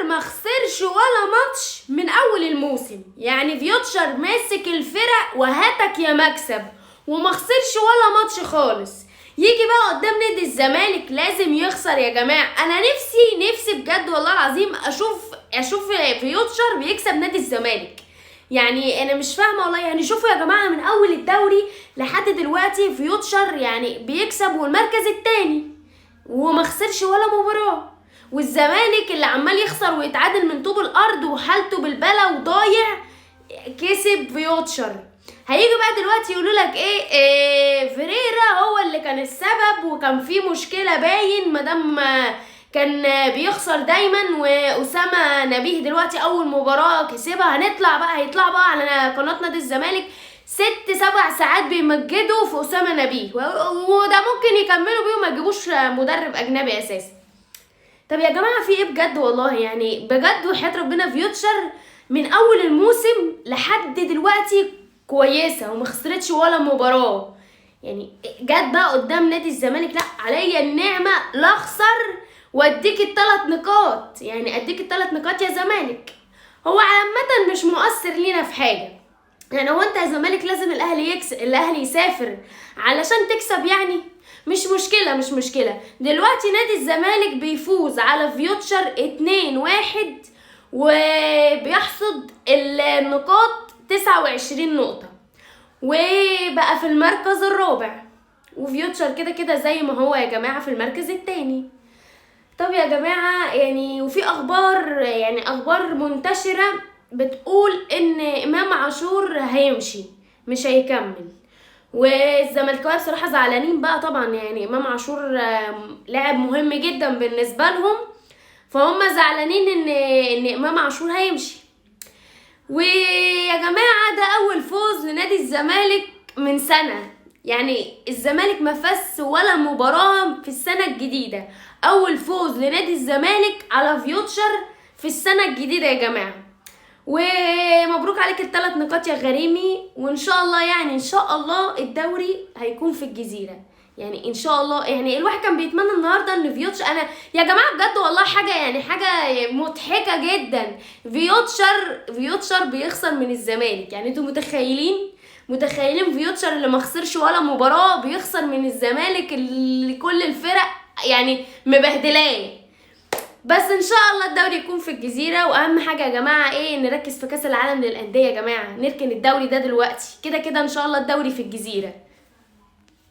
ما خسرش ولا ماتش من اول الموسم. يعني فيوتشر ماسك الفرق وهاتك يا مكسب وما خسرش ولا ماتش خالص. يجي بقى قدام نادي الزمالك لازم يخسر يا جماعة. انا نفسي نفسي بجد والله العظيم اشوف فيوتشر بيكسب نادي الزمالك. يعني انا مش فاهمه والله. يعني شوفوا يا جماعة من اول الدوري لحد دلوقتي فيوتشر يعني بيكسب والمركز الثاني وما خسرش ولا مباراة، والزمالك اللي عمال يخسر ويتعادل من طوب الارض وحالته بالبلا وضايع كسب فيوتشر. هيجوا بقى دلوقتي يقولوا لك ايه فيريرا هو اللي كان السبب وكان في مشكلة باين مادام كان بيخسر دايما، واسامة نبيه دلوقتي اول مباراة كسبها. هيطلع بقى على قناة نادي الزمالك 6-7 ساعات بيمجدوا في اسامة نبيه، وده ممكن يكملوا بيه وما يجيبوش مدرب اجنبي اساسا. طب يا جماعة في ايه بجد والله؟ يعني بجد وحياه ربنا فيوتشر من اول الموسم لحد دلوقتي كويسة وما خسرتش ولا مباراة. يعني جت بقى قدام نادي الزمالك، لا عليا النعمة لا اخسر واديك ال3 نقاط، يعني اديك ال3 نقاط يا زمالك. هو عامة مش مؤثر لينا في حاجة. يعني هو انت يا زمالك لازم الاهلي يكسب، الاهلي يسافر علشان تكسب؟ يعني مش مشكلة، مش مشكلة. دلوقتي نادي الزمالك بيفوز على فيوتشر 2-1 وبيحصد النقاط 29 نقطة وبقى في المركز الرابع، وفيوتشر كده كده زي ما هو يا جماعة في المركز التاني. طب يا جماعة يعني وفي اخبار، يعني اخبار منتشرة بتقول ان امام عاشور هيمشي مش هيكمل، والزملكاويه بصراحة زعلانين بقى طبعا. يعني امام عاشور لاعب مهم جدا بالنسبة لهم، فهم زعلانين ان امام عاشور هيمشي. ويا جماعة ده اول فوز لنادي الزمالك من سنة، يعني الزمالك ما فاز ولا مباراة في السنة الجديدة. اول فوز لنادي الزمالك على فيوتشر في السنة الجديدة يا جماعة. ومبروك عليك ال3 نقاط يا غريمي، وان شاء الله يعني ان شاء الله الدوري هيكون في الجزيرة. يعني ان شاء الله. يعني الواحد كان بيتمنى النهارده ان فيوتشر، انا يا جماعة بجد والله حاجة يعني حاجة مضحكة جدا، فيوتشر بيخسر من الزمالك. يعني انتوا متخيلين فيوتشر اللي ما خسرش ولا مباراة بيخسر من الزمالك اللي كل الفرق يعني مبهدلاه. بس ان شاء الله الدوري يكون في الجزيرة. واهم حاجة يا جماعة ايه؟ نركز في كاس العالم للاندية يا جماعة، نركن الدوري ده دلوقتي، كده كده ان شاء الله الدوري في الجزيرة.